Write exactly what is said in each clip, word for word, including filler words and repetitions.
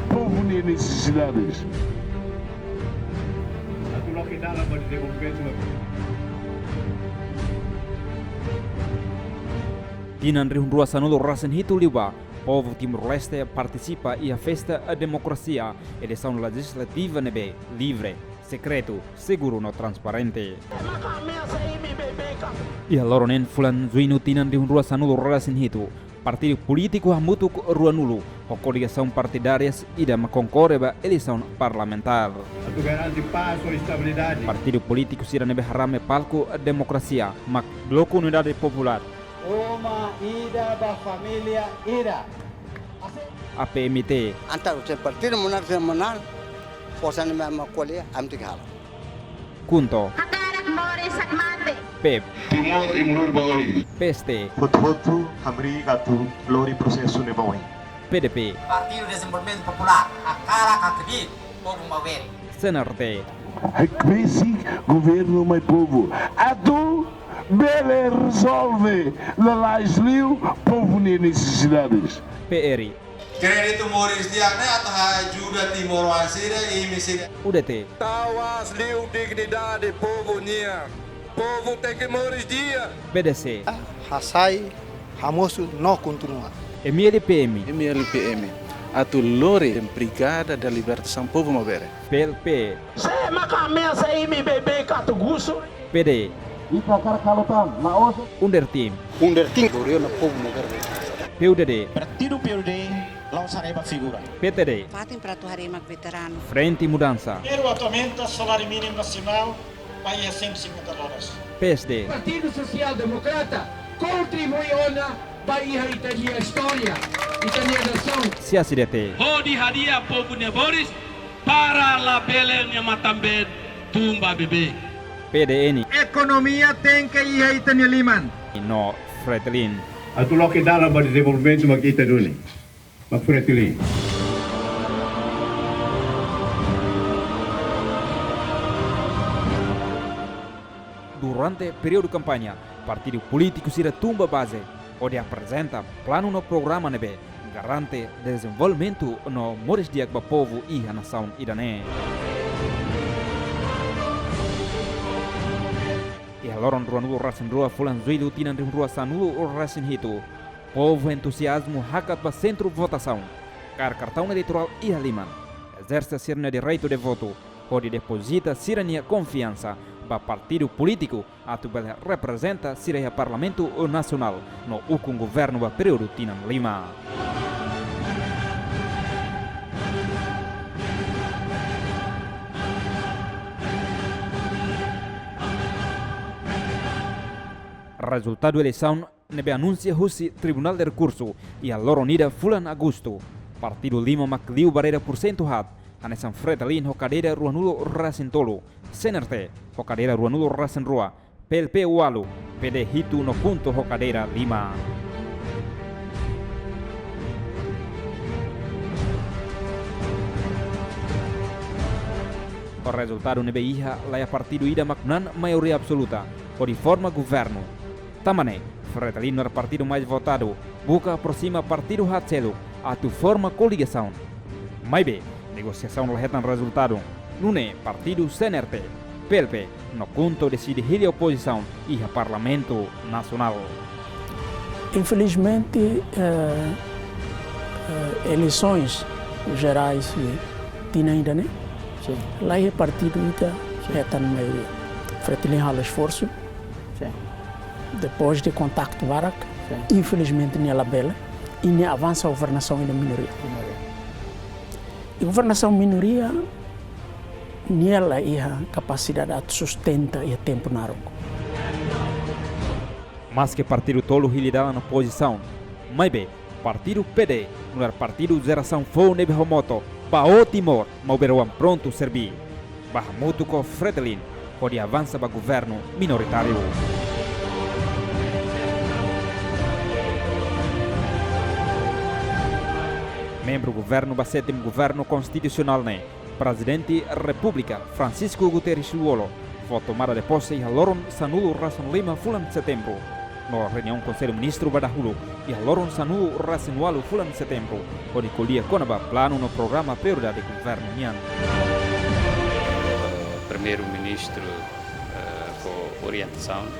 Povu nia nesesidades. Atu loke dalan ba dezenvolvimentu. Tinan rihun rua sanulu resin hitu liubá, povu Timor-Leste partisipa iha festa demokrasia, eleisaun lejizlativa ne'ebé livre, sekretu, seguru no transparente. Iha loron neen fulan Juñu tinan rihun rua sanulu resin hitu, partidu polítiku hamutuk ruanulu ho koligasaun partidárias ida mak konkorre ba eleisaun parlamentár. Atu garante pás no estabilidade. Partidu polítiku sira ne'ebé harame palku demokrasia mak Bloku Unidade Populár. Uma ida ba família ida. A P M T. Entaun, se partidu menang, se menang, forsa ne'ebé mak ko'alia, ami tenke halo. KHUNTO. Hakarak moris hakmatek. P E P. Timor imi lori ba oin. P S T. Hotu-hotu hamriik atu lori prosesu ne'e ba oin. P D P. Partidu Dezenvolvimentu Populár, hakarak hakbiit povu maubere. C N R T. Hakbesik governu mai povu. Atu bele rezolve lalais liu povu nia nesesidades. P R I. Kréditu moris di'ak ne'e atu ajuda timoroan sira, imi sira. U D T. Tau aas liu dignidade povu nian. Povu tenke moris di'ak. P D C. Hasai, hamosu no kontinua. M L P M. M L P M. Atu lori Brigada da Libertasaun Povu Maubere. P L P. Sé maka ameasa imi beibeik atu gusur? P D. Ita hakarak halo tan, la'ós. UNDERTIM. UNDERTIM. Governu povu Maubere. P U D D. Partidu P U D D la'ós haree ba figura. P T D. Fatin para atu haree mak veteranu. Frente Mudansa. Primeiru, aumenta saláriu mínimu nasionál ba iha cento e cinquenta dólares. P S D. Partidu Sosiál Demokrata kontribui ona ba iha ita-nia istória, ita-nia nasaun. C A C D T. Hodi hadi'a povu nia moris para labele nia matan-been tun ba beibeik. P D N. Ekonomia tenke iha ita-nia liman. No Fretilin. Atu loke dalan ba dezenvolvimentu mak ita duni. Mak Fretilin. Durante períodu kampaña, partidu polítiku sira tun ba baze hodi aprezenta planu no programa ne'ebé garante dezenvolvimentu no moris di'ak ba povu iha nasaun ida-ne'e. Iha loron ruanulu resin rua fulan Jullu tinan rihun rua sanulu resin hitu, povu entuziazmu hakat ba sentru votasaun, kaer kartaun eleitorál iha liman, ezerse sira-nia direitu de votu, hodi depozita sira-nia konfiansa ba partidu polítiku atu bele reprezenta sira iha Parlamentu Nasionál no ukun governu ba períodu tinan lima. Rezultadu eleisaun ne'ebé anunsia husi Tribunál de Rekursu iha loron ida fulan Agostu. Partidu lima mak liu barreira pursentu haat, hanesan Fretilin ho kadeira ruanulu resin tolu, C N R T ho kadeira ruanulu resin rua, P L P ualu, P D hitu no KHUNTO ho kadeira lima. Ho rezultadu ne'ebé iha, laiha partidu ida mak manán maioria absoluta hodi forma governu. Tanba ne'e, Fretilin nu'udar partidu mais votadu, buka aproxima partidu haat seluk atu forma koligasaun. Maibé, negosiasaun la hetan rezultadu, nune'e partidu C N R T, P L P, no KHUNTO deside hili opozisaun iha Parlamentu Nasionál. Infelizmente, eh, eh, eleisoens jerais, eh, tinan ida-ne'e, sin, laiha partidu ida, sin, hetan maioria. Fretilin halo esforsu. Sin. Depois de kontaktu barak, sin, infelizmente nia labele, i nia avansa governasaun iha minoria. Minoria. I governasaun minoria, nia laiha kapasidade atu sustenta iha tempu naruk. Maske partidu tolu hili dalan opozisaun, maibé partidu P D, nu'udar partidu jerasaun foun ne'ebé ho moto, ba o Timor, maubere oan prontu serbí, bá hamutuk ho Fretilin, hodi avansa ba governu minoritáriu. Membru governu ba sétimu governu konstitusionál ne'e, Prezidente Repúblika Francisco Guterres Lú-Olo, fó tomada de pose iha loron sanulu resin lima fulan Setembru. no reuniaun Konsellu Ministru ba dahuluk iha loron sanulu-resin-ualu fulan Setembru, hodi ko'alia kona-ba planu no programa prioridade governu nian. Primeiru-Ministru, eh, fó orientasaun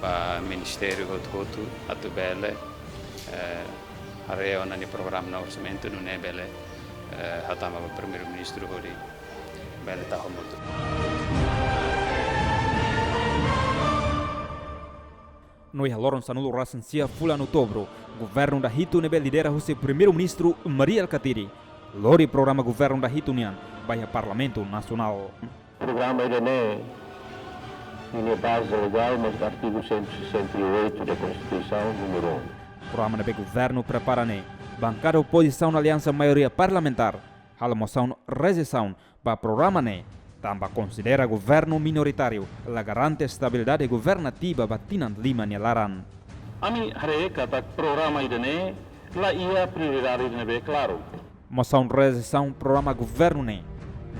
ba ministériu hotu-hotu atu bele, eh, haree ona nia programa no orsamentu nune'e bele, eh, hatama ba Primeiru-Ministru hodi bele tau hamutuk. No iha loron sanulu-resin-sia fulan Outubru, governu dahitu ne'ebé lidera husi Primeiru-Ministru Mari Alkatiri lori programa governu dahitu nian ba iha Parlamentu Nasionál. Programa ida-ne'e, ninia baze legál mós artigu cento e sessenta e oito da Konstituisaun númeru um. Programa ne'ebé governu prepara ne'e, bankada opozisaun Aliansa Maioria Parlamentár halo mosaun rejeisaun ba programa ne'e, tanba konsidera governu minoritáriu la garante estabilidade governativa ba tinan lima nia laran. Ami haree katak programa ida-ne'e la iha prioridade ne'ebé klaru. Mosaun rejeisaun programa governu ne'e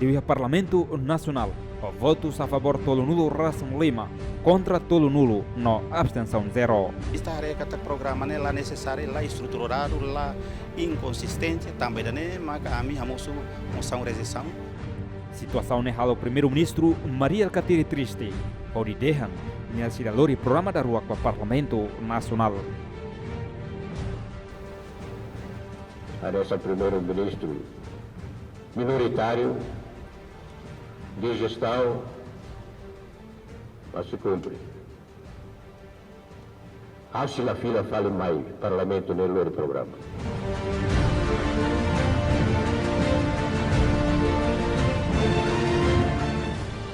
liu iha Parlamentu Nasionál, ho votus a favór tolunulu-resin-lima, kontra tolunulu no abstensaun zero. Ita haree katak programa ne'e la nesesáriu, la estruturadu, la inkonsistente, tanba ida-ne'e maka ami hamosu mosaun rejeisaun. Situasaun ne'e halo Primeiru-Ministru Mari Alkatiri triste, hodi dehan nia sei la lori programa daruak ba Parlamentu Nasionál. Hanesan Primeiru-Ministru minoritáriu, de jestaun, mas se kumpre. Ha'u sei la fila fali mai Parlamentu ne'e lori programa.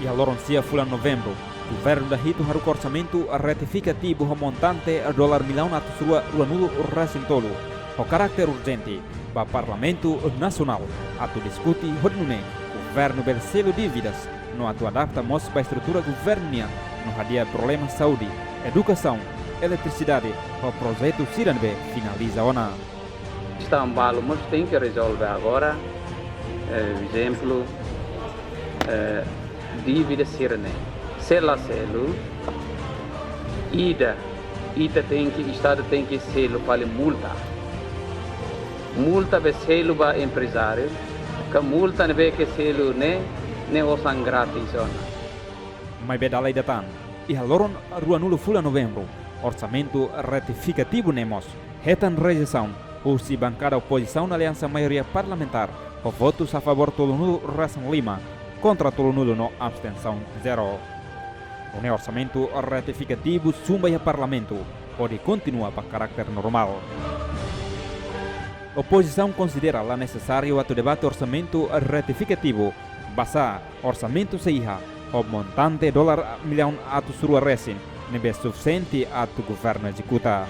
Iha loron sia fulan Novembru, governu dahitu haruka orsamentu retifikativu ho montante dolar millaun atus rua ruanulu-resin-tolu, ho karakter urjente, ba Parlamentu Nasionál atu diskute hodi nune'e governu bele selu dívidas no atu adapta mós ba estrutura governu nian no hadi'a problema saúde, edukasaun, eletrisidade ho projetu sira ne'ebé finaliza ona. Kestaun balu mós tenke rezolve agora, eh, ezemplu, eh, dívida sira-ne'e. Se la selu, ida, ita tenke, Estadu tenke selu fali multa. Multa be selu ba emprezáriu, ka multa ne'ebé ke selu ne'e, ne'e osan grátis ona. Maibé dala ida tan, iha loron ruanulu fulan Novembru, orsamentu retifikativu ne'e mós hetan rejeisaun husi bankada opozisaun Aliansa Maioria Parlamentár, ho votus a favór tolunulu-resin-lima, kontra tolunulu no abstensaun zero. Nune'e orsamentu retifikativu sun ba iha Parlamentu, hodi kontinua ba karakter normál. Opozisaun konsidera la nesesáriu atu debate orsamentu retifikativu, basá orsamentu sei iha ho montante dolar millaun atus rua resin, ne'ebé sufisiente atu governu ezekuta.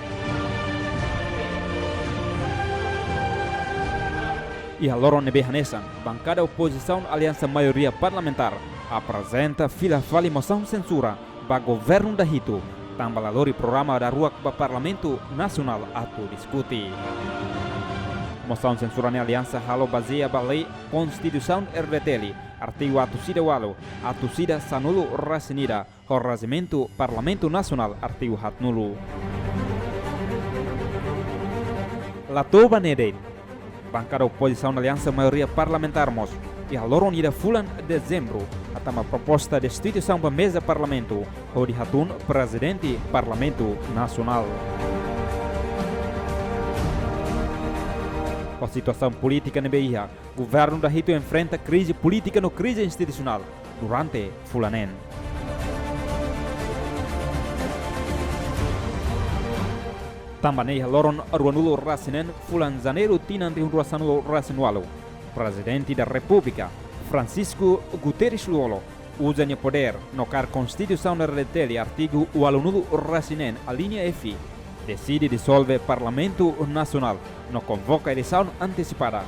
Iha loron ne'ebé hanesan, bankada opozisaun Aliansa Maioria Parlamentár aprezenta fila fali mosaun sensura ba governu dahitu, tanba la lori programa daruak ba Parlamentu Nasionál atu diskute. Mosaun sensura ne'e Aliansa halo bazeia ba Lei Konstituisaun R D T L, artigu atus ida ualu, atus ida sanulu-resin-ida, ho rejimentu Parlamentu Nasionál, artigu haatnulu. La to'o ba ne'e de'it, bankada opozisaun Aliansa Maioria Parlamentár mós, iha loron ida fulan Dezembru, hatama proposta destituisaun ba meza Parlamentu, hodi hatún Prezidente Parlamentu Nasionál. Ho situasaun polítika ne'ebé iha, governu dahitu enfrenta krize polítika no krize institusionál durante fulan neen. Tanba ne'e iha loron ruanulu-resin-neen fulan Janeiru tinan rihun rua sanulu-resin-ualu, Prezidente da Repúblika, Francisco Guterres Lú-Olo, uza nia podér no kaer Konstituisaun R D T L artigu ualunulu-resin-neen alínea F, deside dizolve Parlamentu Nasionál no konvoka eleisaun antesipada,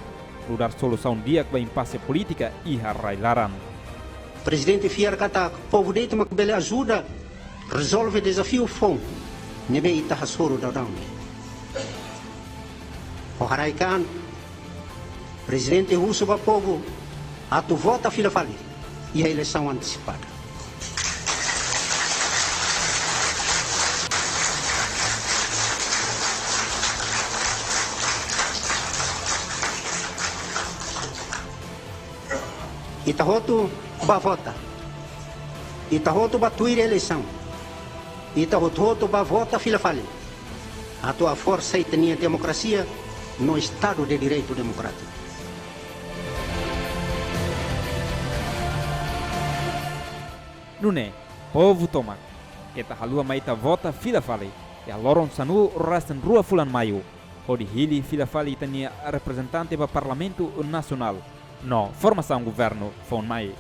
nu'udar solusaun di'ak ba impase polítika iha rai-laran. Prezidente fiar katak povu de'it mak bele ajuda rezolve dezafiu foun ne'ebé ita hasoru daudaun ne'e. Ho haraik-an, Prezidente husu ba povu atu vota fila fali iha eleisaun antesipada. Ita hotu bá vota. Ita hotu bá tuir eleisaun. Ita hotu-hotu bá vota fila fali. Atu haforsa ita-nia demokrasia no Estadu de Direitu Demokrátiku. Nune'e, povu tomak, keta haluha mai ita vota fila fali iha loron sanulu-resin-rua fulan Maiu, hodi hili fila fali ita-nia reprezentante ba Parlamentu Nasionál no formasaun governu foun mai.